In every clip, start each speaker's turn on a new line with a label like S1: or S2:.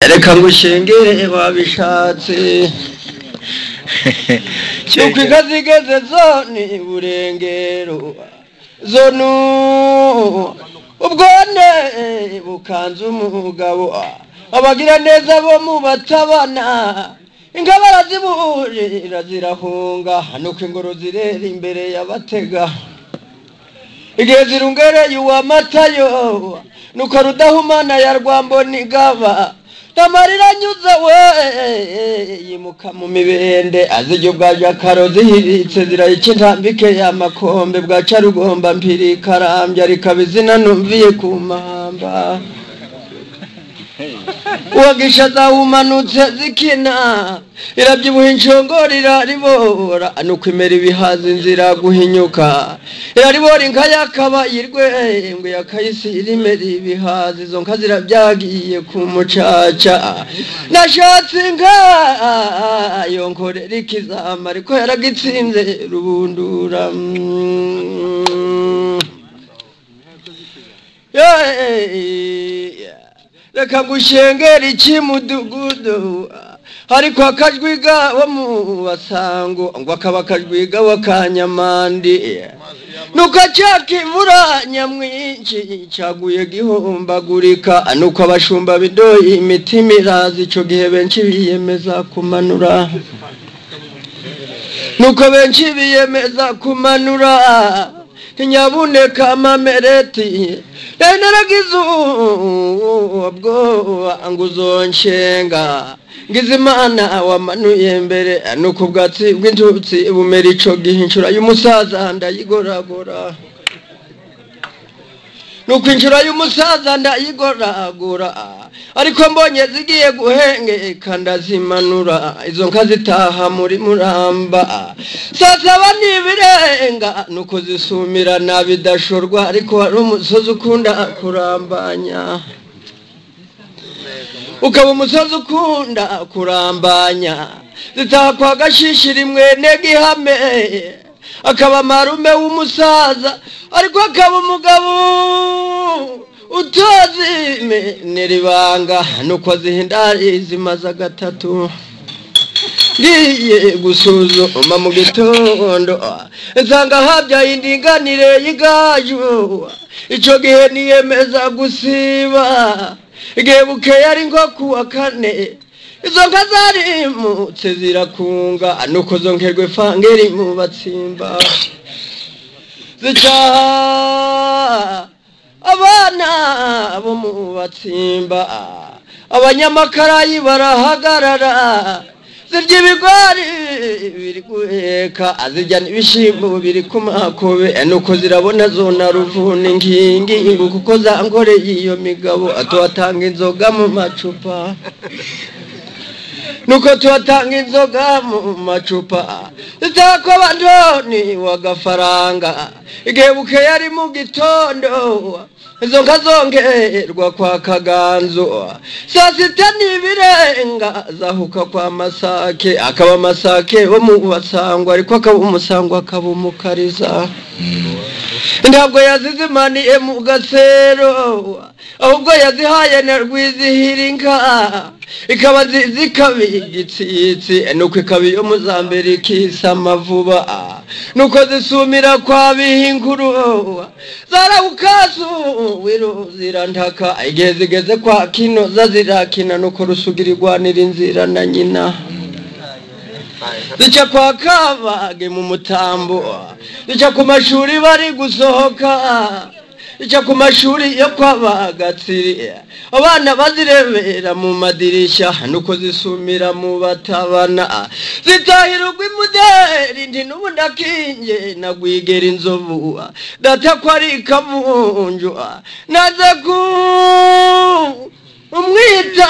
S1: Reka ngushengere wabishatse nuko inka zigeze zone burengero zonu ubwone bukanze umugabo abagira neza bo mu batabana inka baraziburira zirahunga nuko ingoro zirera imbere y'abatega igihe zirungereye uwamatayo nuko rudahumana ya Rwambo nigaba tamarira nyuze we yimuka mu mibende azijya ubwaje akaro zihiritse zirayica intambike y'amakombe bwaca rugomba mpiri karambya rikaba izina numviye ku mahamba uwagisha zawumanutse zikina irabyibuha inshongori iraribora nuko imera ibihaza inzira guhinyuka iraribora inka yakabaye irwengwe yakayisira imera ibihaza izo nka zirabyagiye ku mucaca nashatse inka yonkorera ikizama ariko yaragitsinze rubundura. Reka ngushengere ikimudugudu ariko akajwiga wo mu basango ngo akaba akajwiga wa Kanyamandi nuko cyakivura nyamwinshi cyaguye gihombagurika nuko abashumba bidoyi imitima iraza ico gihe benshi biyemeza kumanura nuko benshi biyemeza kumanura nyabuneka amamereti naragize ubwoba ngo uzonshenga ngize Imana wamanuye mbere nuko ubwatsi bw'intutsi bumera ico gihe inshura y'umusaza ndayigoragora nuko inshura y'umusaza ndayigoragora ariko mbonye zigiye guhengeka ndazimanura izo nka zitaha muri Muramba saa saba n'ibirenga nuko zisumira nabidashorwa ariko hari umusozi ukunda kurambanya ukaba umusozi ukunda kurambanya zitaha kwa Gashishiri mwene Gihame akaba marume w'umusaza ariko akaba umugabo utazi neribanga nuko azihindari zimaza gatatu ngiye gusuzuma mu gitondo nsanga habyaye indinganire y'igaju ico gihe niyemeza gusiba igihe bukeye ari nko kuwa kane izo nka zarimutse zirakunga nuko zonkerwe fangeri mu batsimba zicaha abana bo mu batsimba abanyamakarayi barahagarara zirya ibigori biri guheka zirya n'ibishimbo biri ku makobe nuko zirabona zona ruvuna inkingi kuko zangoreye iyo migabo tubatanga inzoga mu macupa nuko tubatanga inzoga mu macupa zitako bandoni wagafaranga igihe bukeye ari mu gitondo izo nka zongerwa kwa Kaganzo saa sita n'ibirenga zahuka kwa Masake akaba Masake bo mu basangwa ariko akaba umusangwa akaba umukariza ntabwo yazizimaniye mu gasero ahubwo yazihaye na Rwizihira inka ikaba nziza ikaba igitsitsi nuko ikaba iyo muzambere ikisama vuba nuko zisumira kwa Bihinkuru zarawukasu wiru zirantaka igihe zigeze kwa Kinoza zirakina nuko rusugira igwanira inzira na nyina zica kwa Kabage mu mutambo zica ku mashuri bari gusohoka zica ku mashuri yo kwa Bagatsiri abana bazirebera mu madirisha nuko zisumira mu batabana zitahira ugwimuderi nti n'ubu ndakinje nagwigera inzovu data ko ari kavunju naze ku umwita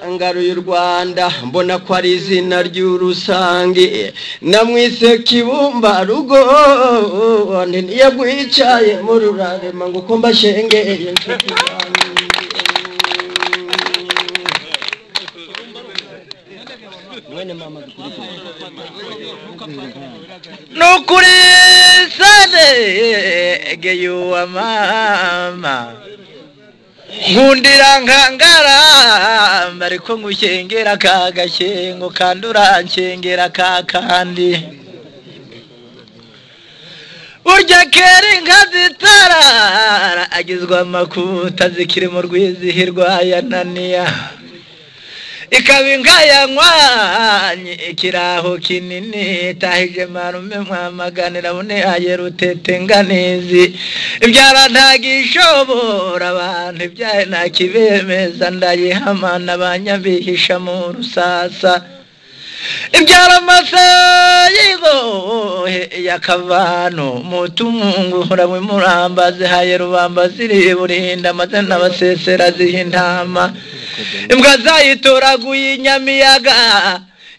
S1: ngaruye u Rwanda mbona ko ari izina ry'urusange namwise Kibumba rugo ntiyagwicaye mu rurarema ngo ko mbashengeye inshuti zanjye.
S2: Nukuri sane geyuwa mama Nkundira nkangara ariko ngushyengera kagashyengo kandi urankengera kakandi. Burya kera inka zitarara agizwa amakuta zikiri mu rwizihirwa ya Naniya, ikaba inka yanywanye ikiraho kinini tahije marume mwamaganira bune aye rutete nganizi ibyara ntagishobora abantu ibyaye ntakibemeza ndayihamana abanyabihisha mu rusasa ibyara amasayigohe yakavano mutumungu uramwe muramba zihaye rubamba ziri burinda maze n'abasesera ziha intama imbwa zayitoraguye inyamiyaga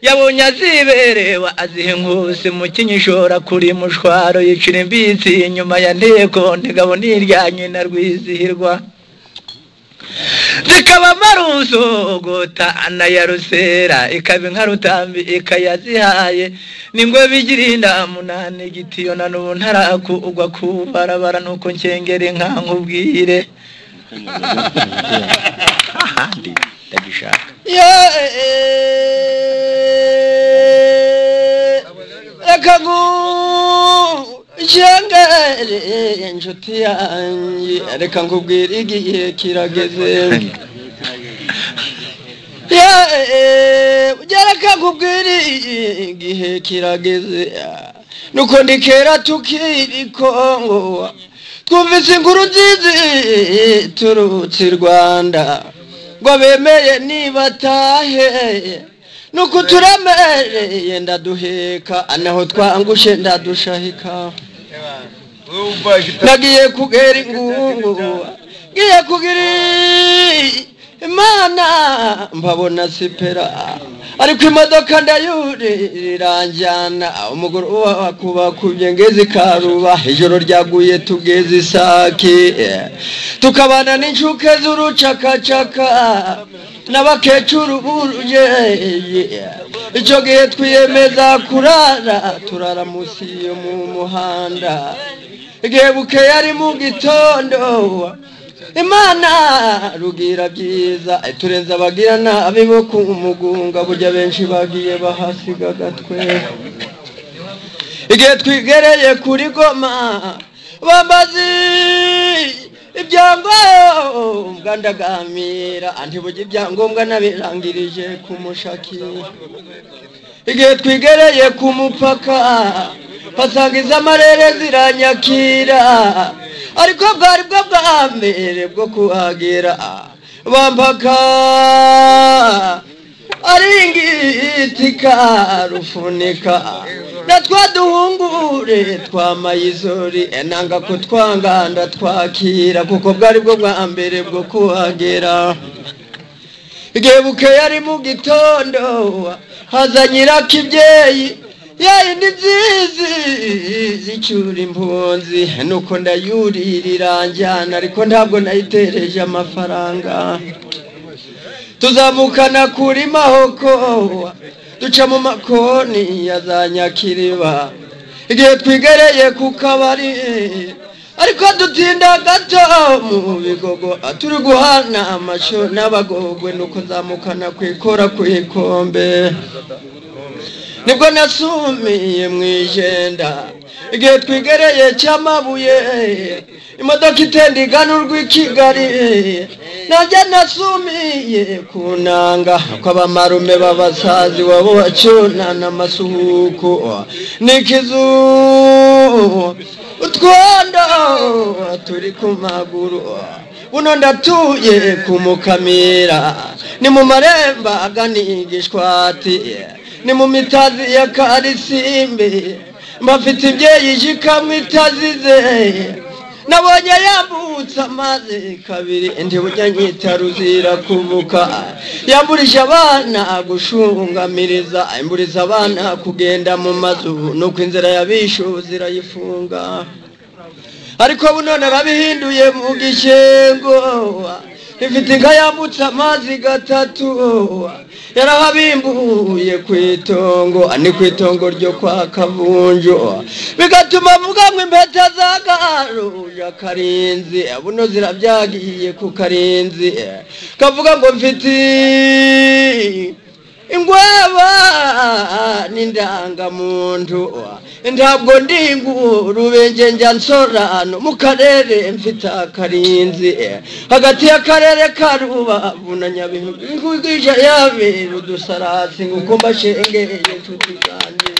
S2: yabonye aziberewe aziha inkusi mu kinyishora kuri mushwaro yicira imbitsi inyuma ya nteko ntigabo n'irya nyina rwizihirwa zikaba marusogota na ya rusera ikaba inka rutambi ikayazihaye ningwe bigirinda munani gitiyo na nubu ntarakugwa kubarabara nuko nkengera inka nkubwire ahandi ndagishaka.
S1: Reka ngushengere inshuti yanjye, reka nkubwire igihe kirageze. Reka nkubwire igihe kirageze, nuko ndikera tukiri Kongo twumvise inkuru nziza iturutse i Rwanda ngo bemeye nibatahe nuko turamereye ndaduheka naho twangushe ndadushahika. Nagiye kugera ingungu ngiye kugira Imana mbabona sipera ariko imodoka ndayurira njyana umugoroba wakubakubye ngeze karuba ijoro ryaguye tugeze isake tukabana n'inshuke z'urucakacaka n'abakecuru buruje. Icyo gihe twiyemeza kurara turara munsi yo mu muhanda igihe bukeye ari mu gitondo Imana rugira byiza turenza abagira nabi bo ku mugunga burya benshi bagiye bahasiga agatwe. Igihe twigereye kuri Goma bambazi ibyangombwa ndagamira ntiburya ibyangombwa nabirangirije ku mushaki. Igihe twigereye ku mupaka basanga iz'amarere ziranyakira ariko bwari bwo bwa mbere bwo kuhagera bampaka aringitika rufunika natwa duhungure twamayizori nanga kutwanganda twakira kuko bwari bwo bwa mbere bwo kuhagera. Igihe bukeye ari mu gitondo haza nyirakibyeyi yayindi nzizi zicyura impunzi nuko ndayuririra njyana ariko ntabwo nayitereje amafaranga. Tuzamukana kuri Mahoko duca mu makoni ya za Nyakiriba igihe twigereye ku kabari ariko dutinda gato mu bigogo turi guhana amasho n'abagogwe nuko nzamukana kwikora kwikombe nibwo nasumiye mu ijenda. Igihe twigereye cy'amabuye imodoka itenda igana urw'i Kigali nanjye nasumiye ku nanga kw'abamarume b'abasazi wabo bacunana amasuhuko n'ikizu utwondo turi ku maguru buno ndatuye ku Mukamira ni mu maremba agana igishwati ni mu mitazi ya Karisimbi mbafite ibyeyi jikamwe itazize nabonye yambutse amazi kabiri ntibujya nyita ruzira kuvuka yamburije abana gushungamiriza imburiza abana kugenda mu mazu nuko inzira yabishu zirayifunga ariko buno narabihinduye mu gishengo Ifite inka yambutse amazi gatatu, yarahabimbuye ku itongo, ni ku itongo ryo kwa Kavunjo. Bigatuma avuga ngo impeta zagaruje Karinzi, buno zirabyagiye ku Karinzi. Kavuga ngo mfite ingweba n'indangamuntu, ntabwo ndi ingurube nge njya nsorano mu karere mfite akarinzi. Hagati y'akarere ka Rubavu na Nyabihu ingwija yabera udusarasi, nguko mbashengeye inshuti zanjye.